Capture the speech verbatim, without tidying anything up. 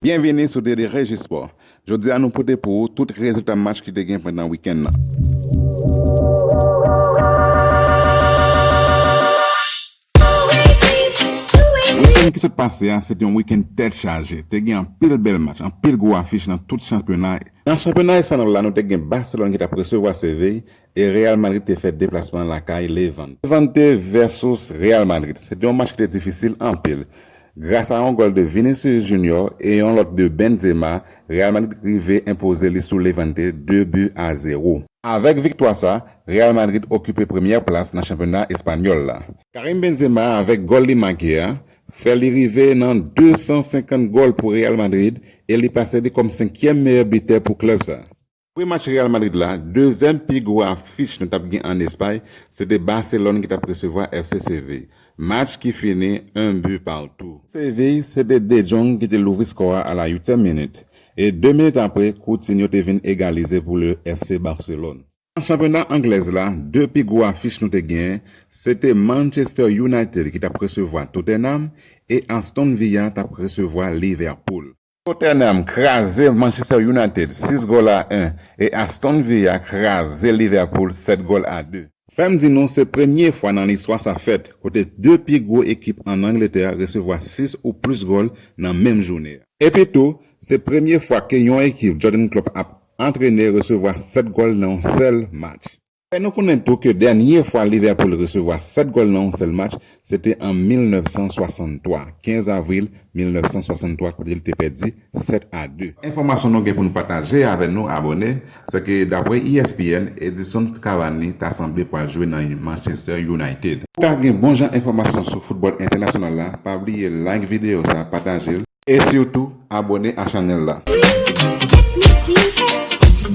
Byenvini sou Daily Regisport. Jodi a nou pote pou ou tout rezilta match ki te gen pandan wikenn nan. Wikenn ki sot pase a, se te yon wikenn tèt chaje. Te gen anpil bèl match, anpil gwo afich nan tout chanpyona. Nan chanpyona espanyòl la, nou te gen Barcelone ki t ap resevwa Seville e Real Madrid te fè deplasman lakay Levante. Levante versus Real Madrid. Se te yon match ki te difisil anpil. Gras a yon gòl de Vinicius Junior e yon lòt de Benzema, Real Madrid rive enpoze li sou Levante de bi a zewo. Avèk viktwa sa, Real Madrid okipe premyè plas nan chanpyona espanyòl la. Karim Benzema, avèk gòl li make a, fè li rive nan de san senkant gòl pou Real Madrid e li pase li kòm senkyèm meyè bitè pou klèb sa. Apre match Real Madrid la, dezyèm pi gwo afich nou t ap gen ann Espay, se te Barcelone ki t ap resevwa F C Seville. Match ki fini un but partout. Seville, se te De Jong ki te louvri skò a a la uityèm minit. E de minit apre, Coutinho te vin egalize pou le F C Barcelone. Nan chanpyona anglèz la, de pi gwo afich nou te genyen, se te Manchester United ki t ap resevwa Tottenham e Aston Villa t ap resevwa Liverpool. Tottenham kraze Manchester United sis gòl a en e Aston Villa kraze Liverpool sèt gòl a de. Fè m di nou se premye fwa nan listwa sa fèt kote de pi gwo ekip ann Angletè resevwa sis ou plis gòl nan menm jounen. Epi tou, se premye fwa ke yon ekip Jurgen Klopp ap antrene resevwa sèt gòl nan yon sèl match. Fè nou konnen tou ke dènye fwa Liverpool resevwa sèt gòl nan yon sèl match, se te an mil nèf san swasanntwa, kenz avril mil nèf san swasanntwa, kote li te pèdi sèt a de. Enfòmasyon nou gen pou nou pataje avè nou abòne, se ke dapre E S P N, Edinson Cavani ta sanble pral jwe nan Manchester United. Pou w ka gen bon jan enfòmasyon sou foutbòl entènasyonal la, pa bliye like videyo sa, pataje l, e sitou abòne a chanèl la.